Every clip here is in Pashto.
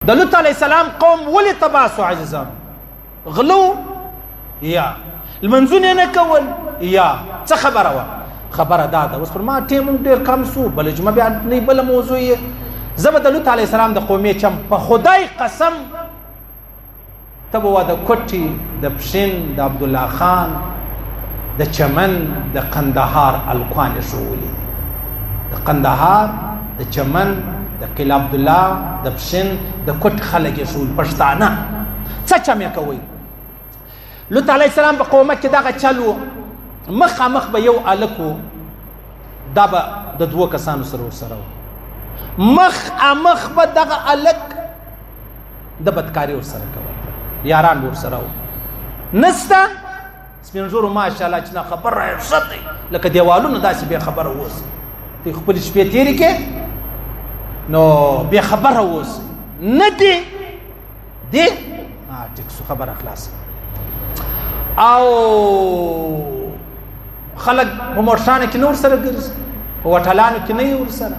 د لوط علیه السلام قوم ولې تباه سو عزیزانو؟ غلو یا لمنځونه نه کول یا څه خبره وه؟ خبره دا ده، اوس پر ما ټیم هم ډېر کم سو، بله جمعه بیا نه بله موضوع یې. زه به د لوط علیه السلام د قومې چم په خدای قسم، ته به وا د کوټې، د پښین، د عبدالله خان، د چمن، د قندهار الکوان یې ښوولي دي. د قندهار، د چمن، د قلعه عبدالله، د پښین، د کوټ خلک یې ښوول، پښتانه. څه چم یې کوئ؟ لوط علیه السلام په قومه کې دغه چل و، مخامخ به یو هلک و، دا به د دوو کسانو سره ورسره و، مخامخ به دغه هلک د بدکاري ورسره کوله، یاران به ورسره وو. نسته سپین ږیرو ماشاءالله چې نه خبر راغی ښه دی، لکه دیوالونه داسې بې خبره اوسي، ته خپلې شپې تېرې کړې نو بې خبره اوسي، نه دی دی ټیک سو، خبره خلاصه. او خلک په موټرانو کې نه ورسره ګرځي، په هوټلانو کې نه یې ورسره.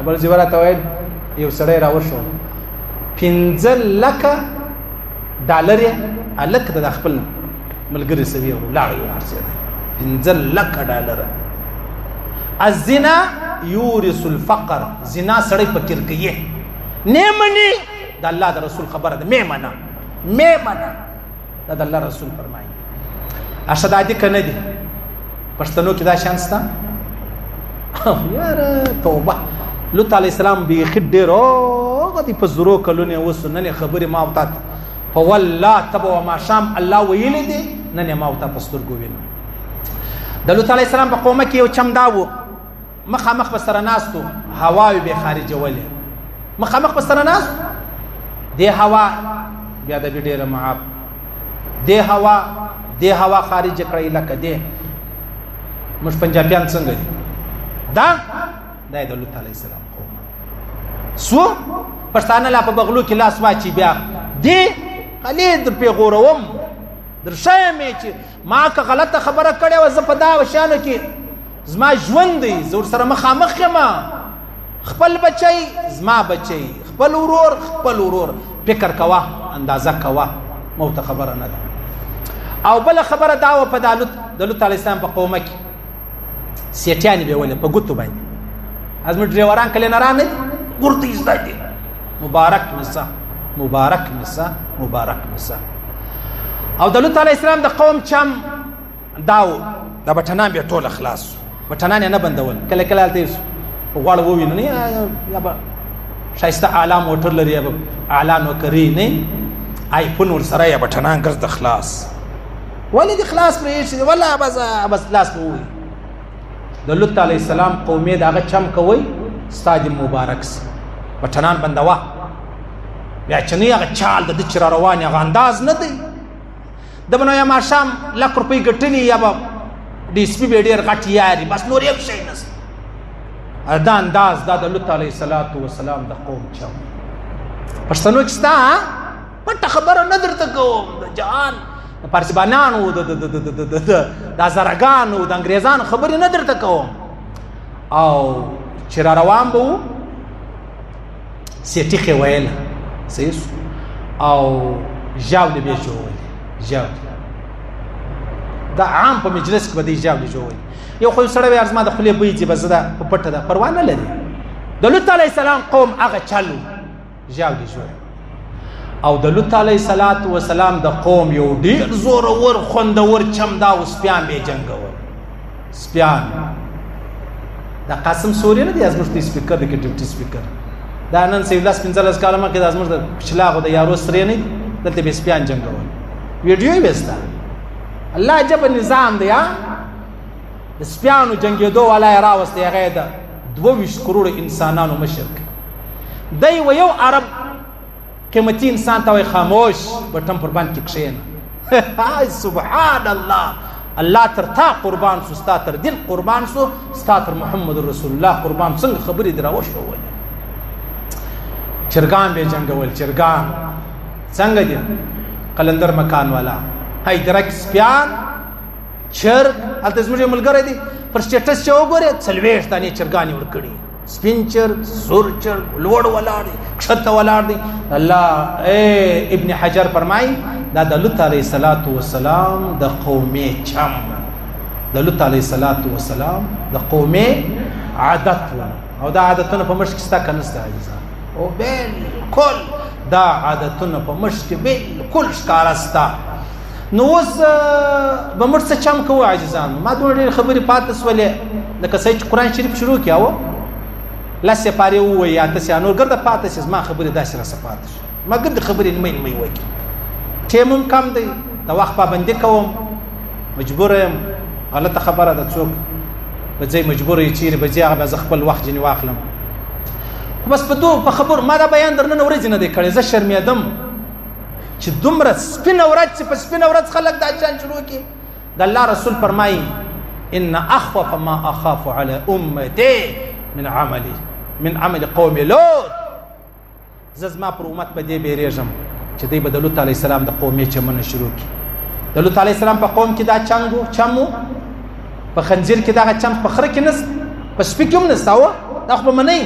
بل ځای راته ویل یو سړی راوښو 5 لکه ډالر یې هلک د خپل ملګري سوي ولاړ یو هر څه دی، 5 لکه ډالر. الزنا یورث الفقر، زنا سړی فقیر کوي. نه مني د الله د رسول خبره ده، مې منه مې منه، دا د الله رسول فرمایي. اشد عادي که نه دي پښتنو کې دا شان شته؟ یاره توبه. لوط علیه السلام بیخي ډېر هغه دی په زرو کلونو یې وسو. نن یې خبرې ما او تا ته په والله ته به ماښام الله ویلي دي، نن یې ما او تا په سترګو وینو. د لوط علیه السلام په قومه کې یو چم دا و، مخامخ به سره ناست و، هواوې به یې خارجولې، مخامخ به سره ناست دې هوا بیا د ډېره معاف، دې هوا دې هوا خارج کړی لکه دې. موږ پنجابیان څنګه دي؟ دا دا د لوط علیه السلام قوم سو. پښتانه لا په بغلو کې لاس واچي، بیا دې قلې در پیغوروم در ښیم یې چې ما که غلطه خبره کړې وه، زه په دا شیانو کې زما ژوند دی، زه ورسره مخامخ یم، خپل بچی زما بچی، خپل ورور خپل ورور. فکر کوه، اندازه کوه، موته خبره نه ده. او بله خبره دا وه په د لوط علیه السلام په قومه کې سیټیانې به ولې په ګوتو باندې، زموږ ډریوران کلینران نه دي، ورته یې زده دي، مبارک مسه مبارک مسه مبارک مسه. او د لوط علیه السلام د قوم چم دا و، د بټنان بیا ټوله خلاص، بټنان یې نه بندول، کله کله هلته یې غواړه ووینو نه، یا به ښایسته اعلی موټر لري، یا به اعلی نوکري نه، آیفون ورسره، یا بټنان ګرځ د خلاص، ولې دې خلاص پرې ایښي دي؟ ولا بس بس لاس به ووهي. د لوط علیه السلام قومې د هغه چم کوئ، ستا دې مبارک سي، بټنان بندوه. بیا چې نه هغه چال د ده چې را روان هغه انداز نه دی، ده به نو یا ماښام لک روپۍ ګټلي، یا به ډي اس پي به ډېر غټ یاري، بس نور یو شی نشته. دا انداز دا د لوط علیه السلام د قوم چم. پښتنو کې شته پټه خبره نه درته کوم، د جهان د پارسیبانانو د هزارهګانو د انګریزانو خبرې نه درته کوم. او چې را روان به وو سیټي خې ویله صحیح سو، او ژاولې به یې جوړولې، ژاولې دا عام په مجلس کې به دی ژاولې جوړولې. یو خو یو سړی وایي زما د خولې بوی ځي، بس زه دا په پټه ده، پروا نه لري. د لوط علیه السلام قوم هغه چل و، ژاولې جوړ. او د لوط علیه السلام د قوم یو ډېر زورور خوندور چم دا و، سپیان به یې جنګول، سپیان. دا قاسم سوري نه دی زموږ د سپیکر دی که ډیپټي سپیکر، دا نن څه لس پنځلس کاله مخکې دا زموږ د کچلاغو د یارو سرې نه دي، دلته به سپیان جنګول، ویډیو یې وسته. الله عجبه نظام دی، ها د سپیانو جنګېدو والا یې راوستی، هغه یې د 22 کروړو انسانانو مشر کړ. دی و یو عرب قیمتي انسان ته وایي خاموش بټم پر باندې کښېنه. سبحان الله، الله تر تا قربان سو، ستا تر دین قربان سو، ستا تر محمد رسول الله قربان. څنګه خبرې دې راوښولې؟ چرګان به یې جنګول، چرګان څنګه دي؟ قلندر مکان والا هایدرک سپیان چرګ، هلته زموږ یو ملګری دی، پر سټیټس چې وګورې 40 دانې چرګان یې ورکړي، سپین چرګ، سور چرګ، لوړ ولاړ دی، کښته ولاړ دی. الله اے ابن حجر فرمای دا د لوط علیه الصلاۃ والسلام د قومې چم، د لوط علیه الصلاۃ والسلام د قومې عادت و. او دا عادتونه په مشک کې شته که نشته عزیزان؟ او بالکل دا عادتونه په مشک کې بالکل ښکاره شته. نو اوس به موږ څه چم کوو عزیزانو؟ ما دومره ډېرې خبرې پاتې سولې، لکه څه چې قرآن شریف شروع کړي او لس سپارې ووایي اته سي نور ګرده پاتې شي، زما خبرې داسې راسه پاتې شو. ما ګرد خبرې نیمۍ نیمۍ وکړي، ټیم هم کم دی، د وخت پابندي کوم، مجبور یم. غلطه خبره ده، څوک به ځای مجبور یې چیرې به ځي، هغه به زه خپل وخت ځینې واخلم. خو بس په دوه په خبرو ما دا بیان در نن ورځې نه دی کړی. زه شرمېدم چې دومره سپینه ورځ، چې په سپینه ورځ خلک دا چان شروع کړي. د الله رسول فرمایي ان اخوف ما اخاف على امتي من عملي من عمل قوم لوط. زه زما پر امت په دې بیریږم چې دوی به د لوط علیه السلام د قومې چمونه شروع کړي. د لوط علیه السلام په قوم کې دا چنګ و، چم و، په خنزیر کې دغه چم په خره کې نشته، په سپي کې هم نشته، او دا خو به منئ.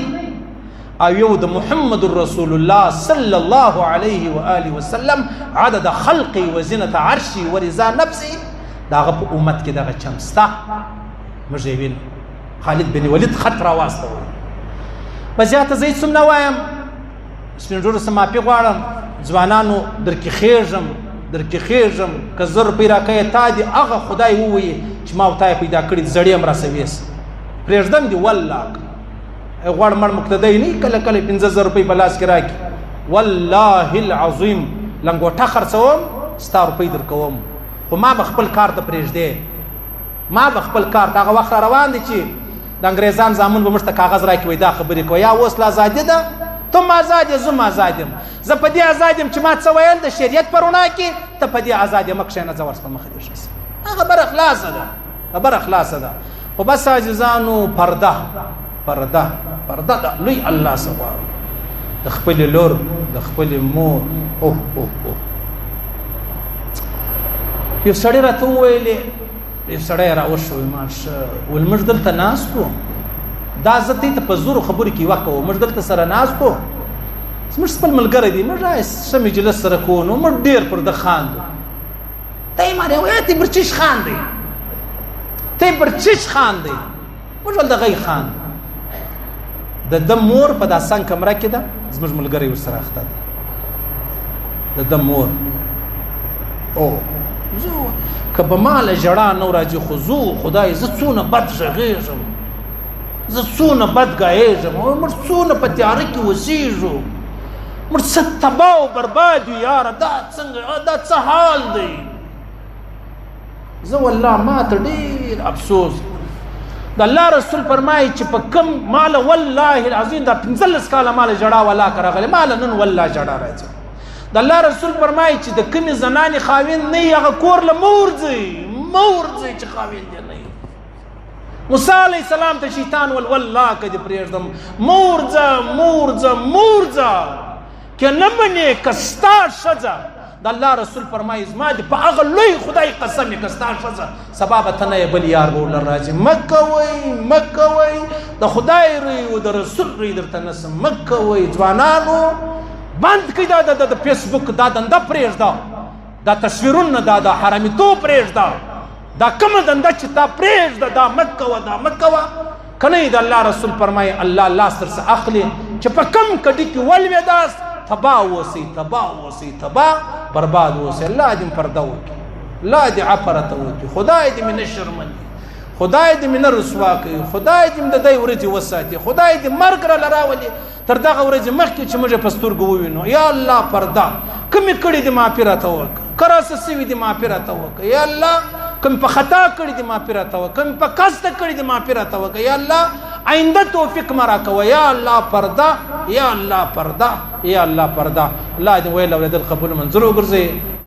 او یو د محمد رسول الله صلی الله علیه و آله وسلم عدد خلقي وزنة عرشي ورضا نفسي، د هغه په امت کې دغه چم شته. موږ یې وینو. خالد بن ولید خط راواستوه. په زیاته زه هېڅ هم نه وایم، سپین ږیرو څخه معافي غواړم، ځوانانو درکې خېږم، درکې خېږم، که 1000 روپۍ راکوې تا دې هغه خدای ووایي چې ما او تا یې پیدا کړي، زړې هم راسوې سه، پرېږدم دې والله. غوړ مړ مقتدی نه، کله کله 5000 روپۍ په لاس کې راکړي، والله العظیم لنګوټه خرڅوم ستا روپۍ درکوم، خو ما به خپل کار ته پرېږدې، ما به خپل کار ته. هغه وخت را روان دی چې د انګریزان زامن به موږ ته کاغذ راکړي، وایي دا خبرې کوه، یا اوس لا ازادي ده، ته هم ازاد یې، زه هم ازاد یم. زه په دې ازاد یم چې ما څه ویل د شریعت په رڼا کې، ته په دې ازاد یې، مه کښېنه، ځه ورسره مخه دې ښه شه. خبره خلاصه ده، خبره خلاصه ده. خو بس عزیزانو، پرده پرده پرده ده. لوی الله څخه غواړو د خپلې لور، د خپلې مور. اوه اوه اوه، یو سړی راته وویلې، یو سړی راوښوی ما ښه ویل، موږ دلته ناست وو، دا زه دې ته په زورو خبرو کې یوه کوم، موږ دلته سره ناست وو، زموږ خپل ملګری دی، موږ ښه مجلس سره کوو، نو موږ ډېر پر ده خاندو. ته یې ما وایي ته پر چیش خاندې، ته پر چیش خاندې؟ موږ ول دغه یې خاندو. د ده مور په دا څنګ کمره کې ده، زموږ ملګری ورسره اخته دی، د ده مور. او زه که به ما له ژړا نه راځي، خو زه خدای زه څونه بد غږېږم، زه څونه بد ګایېږم، او موږ څونه په تیاره کې اوسېږو، موږ څه تباه او برباد یو یاره، دا څنګه، دا څه حال دی؟ زه والله ما ته ډېر افسوس. د الله رسول فرمایي چې په کم مال والله العظیم دا 15 کاله مال ژړا ولا که راغلی، مال نن والله ژړا راځي. د الله رسول فرمایي چې د کمې زنانې خاوند نه وي، هغه کور له مه ورځئ، مه ورځئ چې خاوند یې نه وي. موسی علیه السلام ته شیطان ول والله که دې پرېږدم، مه ورځه، مه ورځه، مه ورځه، که نه منې که ستا ښځه. د الله رسول فرمایي زما دې په هغه لوی خدای قسم یې که ستا ښځه سبا به ته نه یې بل یار به ورله راځي. مه کوئ، مه کوئ، د خدای روی او د رسول روی درته نه سم، مه کوئ. ځوانانو بند کړئ دا د فیسبوک دا دنده پرېږده، دا تصویرونه، دا د حرامیتوب پرېږده، دا کومه دنده چې تا پرېږده، دا مه کوه، دا مه کوه. که نه د الله رسول فرمایي الله لاس در څه اخلي چې په کم کډي کې ولوېداست، تباه اوسئ، تباه اوسئ، تباه برباد اوسئ. الله دې پرده وکړي، الله دې عفو راته وکړي، خدای دې مې نه شرمني، خدای دې مې نه رسوا کوي، خدای دې مې د دې ورځې وساتي، خدای دې مرګ راله راولي تر دغه ورځې مخکې چې موږ یې په سترګو ووینو. یا الله پرده کومې کړې دې معافي راته وکړه، که راسه سوي دې معافي راته وکړه، یا الله کوم په خطا کړې دې معافي راته وکړه، کوم په قصد کړې دې معافي راته وکړه، یا الله آینده توفیق ما راکوه. یا الله پرده، یا الله پرده، یا الله پرده. الله دې ویل اورېدل قبول منظور وګرځوي.